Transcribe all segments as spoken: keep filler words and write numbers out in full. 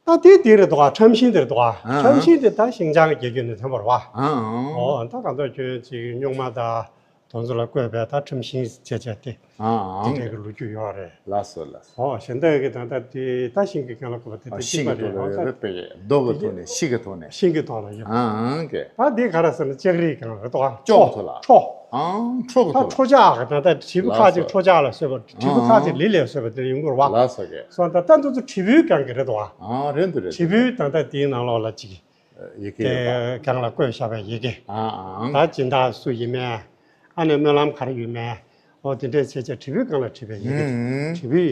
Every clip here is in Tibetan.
ད་དེ་དེ་རེད་འདུག་ག་ཁྲམ་ཤིང་དེ་རེད་འདུག་ག་ཨང་། ཁྲམ་ཤིང་དེ་ད་ཤིང་ཅང་གི་རྒྱལ་རྒྱུད་ནས་ཐོན་པ་རེད་བ། ཨང་ཨང་། ཨོ་ད་གང་ལྟར་ཁྱོད་ཅིག་སྨྱུག་མ་དང་དེ་ཚོ་ལ་བརྐོས་པའི་ད་ཁྲམ་ཤིང་བྱས་བྱས་ཏེ། ཨང་ཨང་། དེ་འདྲའི་གི་ལོ་རྒྱུས་ཡོད་རེད། ལགས་སོ་ལགས་སོ། ཨོ་གཞན་དག་གི་ད་ལྟ་དེ་ད་ཤིང་གི་སྒང་ལ་བརྐོས་པ་དེ་དེ་གཅིག་པ་རེད། ཨོ་ད་རྡོ་གི་ཐོག་ནས་ཤིང་གི་ཐོག་ནས། ཤིང་གི་ཐོག་ལ་ཡོད། ཨང་ཨང་གི་ད་དེ་ག་རེ་ཟེར་ན་ལྕགས་རིའི་སྒང་ལ་རེད་འདུག་ག་ཅོག་ཐོག་ལ། ཁྲོ། ཨང་ཁྲོ་གི་ད་ཐོག་ལ། ཁྲོ་ཆག་གི་ད་ལྟ་དྲིལ་བུ་ཁ་ཅིག་ཁྲོ་ཆག་ལ་བཟོས་པ་དྲིལ་བུ་ཁ་ཅིག་ལི་ལས་བཟོས་པ་དེ་ཡོང་གི་རེད་བ། ལགས་སོ་གི་སོང་ད་ད་འདི་ཚོ་དྲིལ་བུའི་སྒང་གི་རེད་འདུག་ག་ཨང་རེད་འདུག་རེད་འདུག་དྲིལ་བུའི་ད་ལྟ་དེའི་ནང་ལོགས་ལ་ཅིག་ཡི་གེ་ཡོད་པ། དེ་སྒང་ལ་བརྐོས་བཞག་པའི་ཡི་གེ། ཨང་ཨང་། ད་སྦྱིན་བདག་སུ་ཡིན་མིན། ཨ་ནི་སྨོན་ལམ་ག་རེ་ཡོད་མིན། འོ་དེ་འདྲས་བྱས་བྱས་དྲིལ་བུའི་སྒང་ལ་བྲིས་པའི་ཡི་གེ་དེ། ཨང་། དྲིལ་བུའི་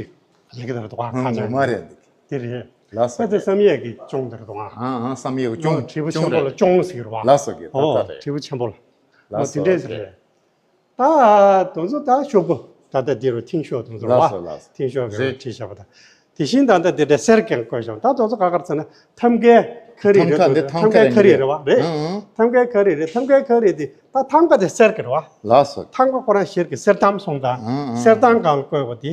ཡི་གེ་དེ་རེད་འདུག་ག་ཨང་ཁ་ཅང་ངོ་མ་རེད་འདུག་དེ་རེད། ལགས་སོ། ད་དེ་བསམ་ཡས་ཀྱི་ཅོང་དེ་རེད་འདུག་ག་ཨང་ཨང་། བསམ་ཡས་ཀྱི་ཅོང་། དྲིལ་བུ་ཆེན་པོ་ལ་ཅོང་ཟེར་གི་རེད་བ། ལགས་སོ་གི་ད་ཨོ་ལྟ་རེད། དྲིལ་བུ་ཆེན་པོ་ལ། ལགས་འོ་དེ་འདྲས་ཟེར་རེད། ད་དེ་ཚོ་ད་ཤོག་བུ་ད་ལྟ་འདི་རུ་མཐིང་ཤོག་དེ་ཚོ་རེད་བ། ལགས་སོ་ལགས་སོ། མཐིང་ཤོག་གི་རེད། བྲིས་བཞག་པ་དང་། དེ་བཞིན་ད་ལྟ་འདི་འདྲ་གསེར་གྱིས་བརྐོས་བཞག་ད་དེ་ཚོ་ག་ག་རེ་ཟེར་ན་ཐམ་གའི་ཁ་རིས་རེད། ཐམ་ག་འདི་ཐམ་ག་ཐམ་གའི་ཁ་རིས་རེད་བ། རེད། ཨང་ཨང་། ཐམ་གའི་ཁ་རིས་རེད། ཐམ་གའི་ཁ་རིས་དེ་ད་ཐམ་ག་དེ་གསེར་གྱི་རེད་བ། ལགས་སོ། ཐམ་ག་ཁོ་རང་ཤེལ་གྱི་གསེར་ཐམ་སོང་ད། ཨང་ཨང་། གསེར་ཐམ་སྒང་བརྐོས་པ་དེ།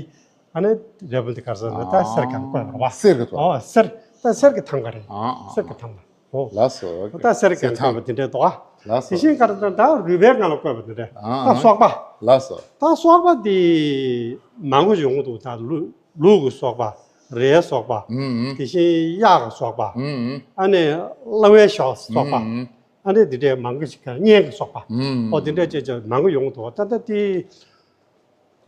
ཨ་ནི་རེད་པ། འདི་ག་རེ་ཟེར་ན་ད་གསེར་སྒང་བརྐོས་པ་རེད་བ། གསེར་གྱི་ཐོག་ཨོ་གསེར། ད་གསེར་གྱི་ཐམ་ག་རེད། ཨང་ཨང་། གསེར་གྱི་ཐམ་ག་ཨོ། ལགས་སོ། ད་གསེར་གྱི་གསེར་ཐམ་ཐམ་པ་དེ་འདྲའི་འདུག་ག་ལགས་སོ། དེ་བཞིན་ག་རེ་ད་ད་རུས་པའི་སྒང་ལ་བརྐོས་པ་དེ་འདྲ། ཨང་ད་ཨང་། སོག་པ། ལགས་སོ། ད་སོག་པ་དེ་མང་པོ་ཡོང་གི་འདུག་ད་ལུག་ལུག་གི་སོག་པ། རའི་སོག་པ། ཨུམ་ཨུམ། དེ་བཞིན་གཡག་གི་སོག་པ། ཨུམ་ཨུམ། ཨ་ནི་གླ་བའི་ཤོག་སོག་པ། ཨུམ་ཨུམ། ཨ་ནི་དེ་འདྲའི་མང་པོ་ཞིག་ག་གཉན་གྱི་སོག་པ། ཨུམ་ཨུམ། ཨོ་དེ་འདྲའི་བཅས་བཅས་མང་པོ་ཡོང་གི་འདུག་ད་ལྟ་དེ།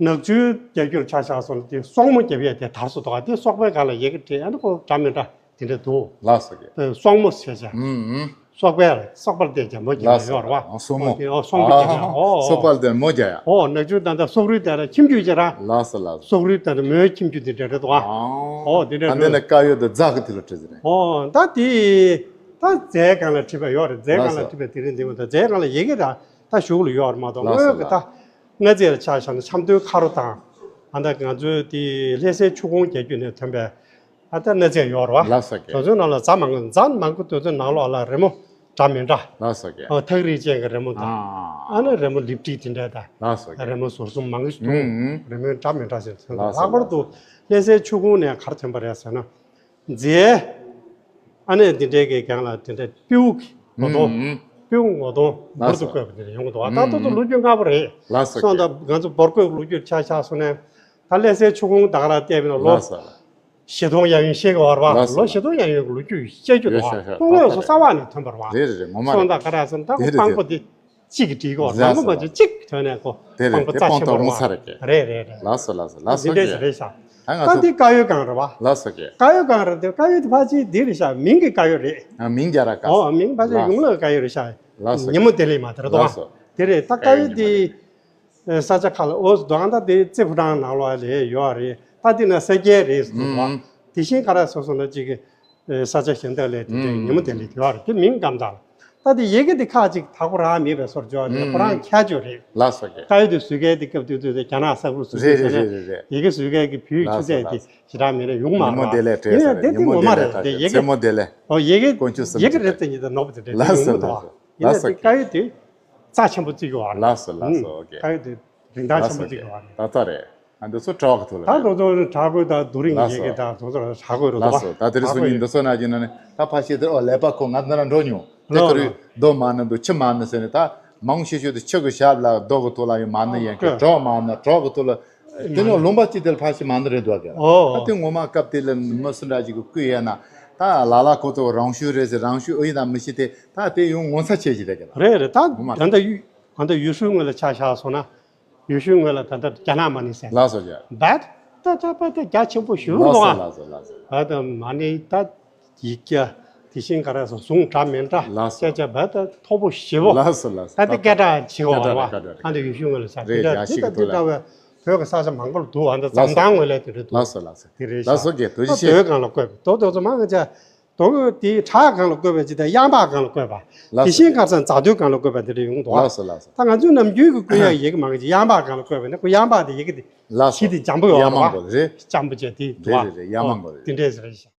ནག་ཆུའི་རྒྱལ་རྒྱུད་ལ་ཆ་བཞག་སོང་ན་དེ་སོག་མོ་རྒྱབ་ཡས་དེ་དར་སོང་འདུག་ག་དེ་སོག་པའི་སྒང་ལ་ཡི་གེ་བྲིས་ཨ་ནི་ཁོ་འདྲ་མི་འདྲ་དེ་འདྲ་འདུག་ལགས་སོ་གི་དེ་སོག་མོ་ཟེར་བྱས། ཨུམ་ཨུམ། སོག་པའི་སོག་པར་བལྟས་བྱས་མོ་རྒྱབ་ཡས་ཡོད་རེད་བ། ཨ་སོག་མོ། ཨོ་དེ་ཨོ་སོག་མོ་རྒྱབ་ཡས། ཨོ་ཨོ། སོག་པར་བལྟས་མོ་རྒྱབ་ཡས། ཨོ་ནག་ཆུ་ད་ལྟ་སོག་རུས་དེ་ར་ཁྱིམ་རྒྱུད་ཅིག་ར། ལགས་སོ་ལགས་སོ། སོག་རུས་ད་ལྟ་མོའི་ཁྱིམ་རྒྱུད་དེ་འདྲ་རེད་འདུག་ག་ཨོ་དེ་འདྲ་ཨ་འདི་རེད། ལ་དཀར་ཡོལ་དུ་རྫ་གི་དེ་ལ་བྲིས་ཟིན་ནས། ཨོ་ད་དེ་ད་རྫའི་སྒང་ལ་བྲིས་པ་ཡོད་རེད། རྫའི་སྒང་ལ་ལགས་སོ། བྲིས་པ་དེ་རིང་འདི་མོ་ད་རྫའི་སྒང་ལ་ཡི་གེ་ར་ད་གཞུག་ལ་ཡོད་རེད་མ་གཏོགས། ལགས་སོ་སྔོན་གི་ད། ལགས་སོ། སྔ་རྗེས་ལ་ཆ་བཞག་ན་ཆབ་མདོའི་མཁར་རོ་དང་། ཨ་ད་ང་ཚོའི་དེ་ལྷ་སའི་ཆུ་ཁུངས་རྒྱལ་རྒྱུད་ནས་ཐོན་པའི་ཨ་ད་སྣ་རྫས་ཡོད་རེད་བ། ལགས་སོ་གི་དེ་ཚོའི་ནང་ལ་རྫ་མང་གི་རྫ་མང་གི་དེ་ཚོའི་ནང་ལོགས་ལ་རི་མོ་འདྲ་མི་འདྲ། ལགས་སོ་གི་ཨོ་ཐག་རིང་ཅན་གྱི་རི་མོ་དང་། ཨ་ཨ་ཨ་ནི་རི་མོ་ལེབ་ཏིག་དེ་འདྲ་དང་། ལགས་སོ་གི་རི་མོ་ཟུར་གསུམ་མང་གི་ཞིག་འདུག་ཨུམ་ཨུམ། རི་མོ་འདྲ་མི་འདྲ་ཞིག་ཐོན་འདུག་ལགས་སོ་ལྷག་པར་དུ་ལགས་སོ། ལྷ་སའི་ཆུ་ཁུངས་ནས་ག་རེ་ཐོན་པ་རེད་ཟེར་ན། མཛེས། ཨ་ནི་འདི་འདྲའི་གི་སྒང་ལ་དེ་འདྲ་སྤྲེའུ་གི་ངོ་གདོང་། ཨུམ་ཨུམ། སྤྲེའུ་ངོ་གདོང་འབུར་ལགས་དུ་སོ། བཀོད་པ་དེ་འདྲ་ཡོང་གི་འདུག་བ། ད་ཨུམ་ལྟོ་ཚོ་ཨུམ། ལོ་རྒྱུས་སྔ་པོ་རེད། ལགས་སོ་སོང་གི་ད་ང་ཚོ་བོར་བཀོད་ལོ་རྒྱུས་ཆ་བཞག་སོང་ནས། ད་ལྷ་སའི་ཆུ་ཁུངས་ད་ག་རང་བལྟས་པ་ན་ལོ། ལགས་སོ། བཞི་སྟོང་ཡན་ཡོད་ཤེས་གི་བར་བ། ལགས་སོ། ལོ་བཞི་སྟོང་ཡན་ཡོད་ཀྱི་ལོ་རྒྱུས་བཤད་རྒྱུ་ཡོད་འདུག་ཤག་ཤག་བ། ད་ད་ལྟ་རེད། ཀོང་ལོ་སོ་རྩ་བ་ནས་ཐོན་པ་རེད་བ། རེད་རེད་རེད། ངོ་མ་སོང་རེད། ད་ག་རང་སོང་ད་དེ་ཁོ་རེད་སྤང་པོ་རེད། དེ། གཅིག་གིས་བྲིས་ཀྱི་ཡོད་རེད། ལགས་སོ་མང་པོ་ཅིག་ཐོན་ནས་ཁོ་དེ་རེད། སྤང་པོ་དེ་རྩ་སྤང་ཆེན་པོ་ཐོག་རེད་ངོ་ཚ་བ། རེད་ཀྱི། རེད་རེད་རེད། ལགས་སོ་ལགས་སོ་ལགས་སོ་འདི་འདྲས་ཀྱི་ཞིག་རེད་ཤག་ད་ང་ད་ཚོ་འདི་དཀར་ཡོལ་སྒང་རེད་བ། ལགས་སོ་ཀྱི། དཀར་ཡོལ་སྒང་རེད་དེ་དཀར་ཡོལ་དེ་ཕལ་ཆེར་འདི་རེད་ཤག་མིང་གི་དཀར་ཡོལ་རེད། ཨ་མིང་རྒྱག་ར་དཀར། ཨོ་མིང་ཕལ་ཆེར་ལགས་ཡོངས་ལ་དཀར་ཡོལ་རེད་ཤག་ལགས་སོ་ཉིན་མོ་བདེ་ལེགས་མ་དེ་རེད་དོ། ལགས་སོ། དེ་རེད་ད་དཀར་ཡོལ་དེ། ས་ཆ་ཁག་ལ་ཨོ་སི་དོ་ཨང་ད་དེ་རྩེ་ཕོ་བྲང་ནང་ལོགས་ལ་ཡོད་རེད། ད་དེ་ན་ས་སྐྱའི་རེད་ཟེར་འདུག་བ། ཨུམ། དེ་བཞིན་ག་རེ་སོ་སོ་ན་ཅིག་གི་ས་ཆ་གཞན་དག་ལས་དེ་འདྲའི་ཨུམ། ཉིན་མོ་དེ་ལས་དེ་བར་དེ་མིང་སྐམ་དང་། ད་དེ་ཡི་གེ་དེ་ཁག་ཅིག་དག་པོ་རང་མེད་པའི་སོར་འཇོག་དེ་ཨུམ། ཁོ་རང་ཁྱད་ཆོས་རེད། ལགས་སོ་ཀྱི། དཀར་ཡོལ་དེ་བཟོ་མཁན་དེ་སྐབས་དུས་དུས་དེ་རྒྱ་ནག་ས་ཁུལ་སོ་སོའི་རེད་ཟེར་རེད་ན་རེད་རེད། ཡི་གེ་བཟོ་མཁན་གྱི་བོད་ཡིག་ཆུ་ཚད་དེ་ཞེ་དྲག་མེད་ན་ཡོང་མ་རེད་བ། ཉིན་མོ་དེ་ལས་ཡིན་ན་དེ་དེ་ངོ་མ་རེད་དེ་ཡི་གེ་དེ་ཉིན་མོ་དེ་ལས་ཨོ་ཡི་གེ་དཀོན་མཆོག་གསུམ་ཡི་གེ་རེད་དེ་ཉིད་དུ་ནོར་བ་དེ་འདྲ་ལགས་སོ་ཡོང་མི་འདུག་ལགས་སོ། བ། ཡིན་ན་ལགས་སོ་དེ་ཀྱི། དཀར་ཡོལ་དེ་རྩ་ཆེན་པོ་བརྩི་དགོས་བ་རེད། ལགས་སོ་ལགས་སོ། ཨུམ། ཨོ་ཀེ། དཀར་ཡོལ་དེ་རིན་ཐང་ཆེན་པོ་བརྩི་དགོས་བ་རེད། ལགས་སོ་ཀྱི། ད་ལྟ་རེད། ཨ་འདི་ཚོ་གྲྭ་བ་གི་ཐོག་ལ་ད་རེད། དེ་ཚོ་གྲྭ་བགོས་དང་རྡོ་རིང་ལགས་སོ། ཡི་གེ་དང་དེ་ཚོ་ལ་གྲྭ་བགོས་རེད་ལགས་སོ། ད་དེ་རིང་སང་ཉིན་འདི་ཚོ་ན་གྱི་ན་ནི་ད་ཕ་ཤེས་དེ་ཨོ་ཀླད་པ་ཁོ་ང་འདི་ན་འགྲོ་མྱོང་དེ་ལགས་ཀ་རུ་ལགས། རྡོ་མ་ནི་འདུག་ཆུ་མ་ནི་ཟེར་ནས་ད་མང་ཤོས་ཤོས་དེ་ཆུ་གི་ཞབས་ལ་རྡོ་གི་ཐོག་ལ་ཡོད་མ་ནི་ཡན་གི་ཨོ་གྲོག་མ་ནི་གྲོག་གི་ཐོག་ལ། དེ་ནས་ལུང་པ་གཅིག་དེ་ལ་ཕ་ཤི་མ་འདི་རེད་འདུག་ག་ཨོ། ད་དེ་ངོ་མ་སྐབས་དེ་ལ་མི་སུ་འདྲ་ཞིག་གི་སྐུ་ཡས་ན་ད་ལ་ལ་ཁོ་ཚོ་རང་ཤུགས་རེད་ཟེར་རང་ཤུགས་ཨོ་ཡིན་དང་མི་ཤི་དེ་ད་དེ་ཡང་ངོ་མཚར་ཆེ་ཞིག་རེད་གི་ལ། རེད་རེད། ད་ངོ་མ་ད་ལྟ་ཡུ་ད་ལྟ་ཡུལ་ཤུལ་ངོས་ལ་ཆ་བཞག་སོང་ན་ཡུལ་ཤུལ་ངོས་ལ་ད་ལྟ་རྒྱ་ནག་མ་ནི་ཟེར་ལགས་སོ་ཀྱི། བད་ད་ད་བད་ད་རྒྱ་ཆེན་པོ་ཞུ་ལགས་སོ་འདུག་ལགས་སོ་ལགས་སོ། བད་ད་མ་ནི་ད། ཡིག་བརྒྱ། དེ་བཞིན་ག་རེ་ཟེར་ཟུང་འདྲ་མི་འདྲ། ལགས་སོ། ཅ་ཅ་བ་ད་མཐོ་པོ་ཞེ་པོ། ལགས་སོ་ལགས་སོ། ད་དེ་སྐད་གྲགས་ཆེ་བ་རེད་བ། སྐད་གྲགས་རེད། ཨ་ནི་ཡུལ་ཤུལ་ངོས་ལ་ཆ་དེ་རེད་འདྲ་ཡ་དེ་ཤི་ད་གི་དེ་ཐོག་ལ། འདྲ་བའི་བོད་ཀྱི་ས་ཆ་མང་པོ་ལ་འདུག་ཨ་ད་ལགས་སོ། འཛམ་ཐང་ངོས་ལ་དེ་འདྲ་འདུག་ལགས་སོ་ལགས་སོ། དེ་རེད་ལགས་སོ་ཤག་གི་ཐུགས་རྗེ་ཆེ། ད་བོད་སྒང་ལ་བཀོད་པ་དོ་དོ་ཚོ་མང་ང་ཅག་དོ་དེ་བྲག་སྒང་ལ་བཀོད་པ་ཅི་ད་གཡང་འབག་སྒང་ལ་བཀོད་པ། ལགས་སོ། དེ་བཞིན་ག་རེ་ཟེར་ན་རྫ་སྟོད་སྒང་ལ་བཀོད་པ་དེ་འདྲ་ཡོང་འདུག་ལགས་སོ་ལགས་སོ། ད་ང་ཚོའི་ནམ་རྒྱུན་གྱི་བཀོད་ཡག་ཡི་གེ་མང་ཆེ་གཡང་འབག་སྒང་ལ་བཀོད་པ་ནི་ཁོ་གཡང་འབག་དེ་ཡི་གེ་དེ་ལགས་སོ། གཞི་དེ་འཇམ་པོ་ཡོད་གཡང་རེད་མང་པོ་བ། རེད། འཇམ་པོ་བྱས་དེ་འདུག་རེད་བ། རེད་རེད་གཡང་མང་པོ་རེད། དེ་འདྲས་རེད་ཤག